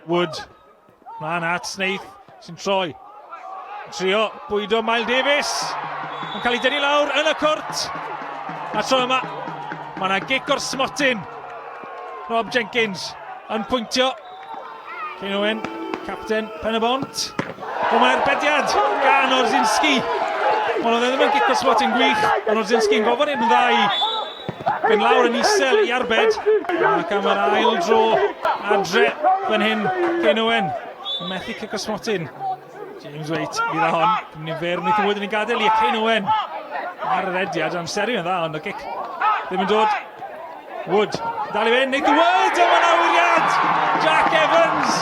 Wood. Mlaen at Snaith sy'n troi. Trio bwydo Mael Davies. Yn cael ei dynnu lawr yn y cwrt. A tro yma, mae yna gic o'r smotyn. Rob Jenkins yn pwyntio. Cyn Owen, capten Pen y Bont. O, mae'n erbediad gan Orzinski. Ond oedd e ddim yn gic o'r smotyn gwych. Ond Orzinski'n gofyn i'n dda i fynd lawr yn isel i arbed. Ac am yr ail dro adre fan hyn, Cyn Owen yn methu cic o smotyn. James Waite fydd â hon. Cymru'n fer, Nathan Wood yn ei gadael i Kane Owen ar yr ediad. Amseru yn dda, ond y gic ddim yn dod. Wood, dal i fynd, Nathan Wood, a mae'n awyriad! Jack Evans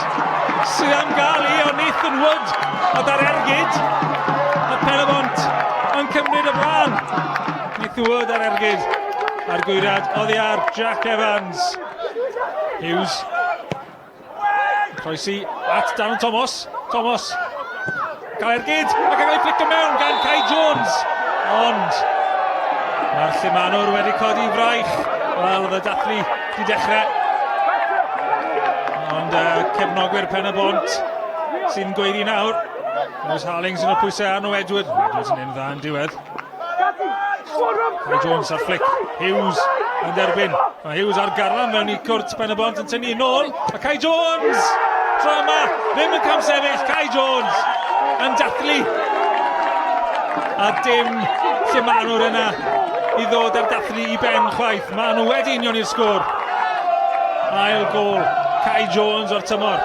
sydd am gael i, ond Nathan Wood oedd ar ergyd. A Pen-y-bont yn cymryd y blaen. Nathan Wood ar ergyd. A'r gwyriad oddi ar Jack Evans. Hughes. Croesi at Darren Thomas. Thomas. Cael ergyd ac yn cael ei flicio mewn gan Kai Jones. Ond mae'r Llumanwr wedi codi fraich. Wel, oedd y dathlu di dechrau. Ond cefnogwyr Pen y Bont sy'n gweiddi nawr. Lewis Harlings yn y pwysau arno Edward. Edwards yn un dda yn diwedd. Kai Jones ar flick. Hughes yn derbyn. Mae Hughes ar garlam mewn i cwrt Ben y Bont yn tynnu yn ôl. A Kai Jones! Tro yma, ddim yn camsefyll. Kai Jones yn dathlu. A dim lle maen nhw'r yna i ddod ar dathlu i ben chwaith. Maen nhw wedi union i'r sgôr. Ail gol Kai Jones o'r tymor.